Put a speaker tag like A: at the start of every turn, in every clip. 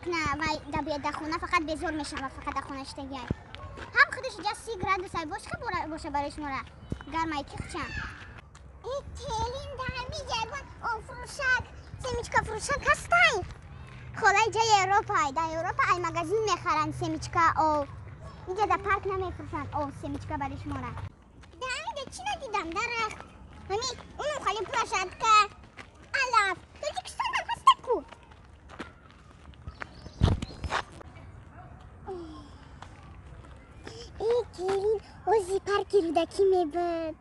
A: мекуна ва дар хона фақат безор мешава, фақат дар хона иштагиай. Ҳам худаш иҷа 30 градус ай бош, хе боша барои шумора. Гармай ки хчам. Э, келин дар ҳами ягон офрӯшак, семечка фурӯшак ҳастай. Хола иҷа Европа ай, дар Европа ай магазин мехаранд семечка ов. Иҷа дар парк намефурӯшанд ов семечка барои шумора. Дар ҳамида чӣ надидам? Дарахт. Ҳами унум хали площадка, алаф. Тоҷикистон ҳам ҳаста ку. Э, келин, ози парки Рӯдакӣ мебуд.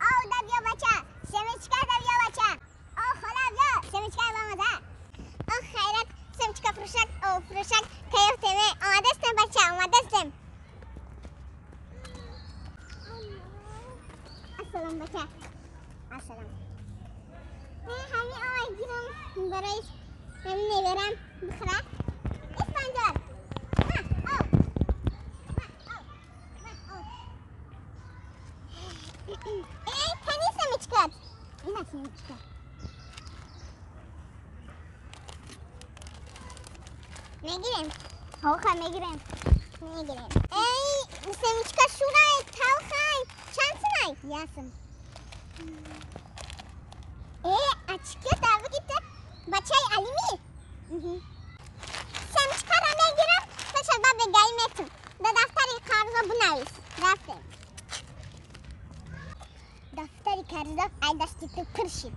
A: Ов да биё бача, семечка да биё бача. О, хола биё, семечка бамаза. О, хайрат, семечка фурӯшак, ов фурӯшак, кайёфтем, омадастем бача, омадастем. Ассалом бача. Ассалом. Ҳами овай гирам барои ҳами меверам бихӯра. Исфанҷор. Ма, ов. Ма, ов. Ма, ов. Эй, кани семечкат? Ина семечка. Мегирем. Ҳо, мегирем. Мегирем. Эй, семечка шурай, талхай. Чанд сумай? Ясм. Э, ачки давгите бачаи Алими? Семечкаро мегирам, пеша ба бегаи метум. Дар дафтари қарзо бинавис. Рафтем. Дафтари қарзо ай дасти ту пур шид.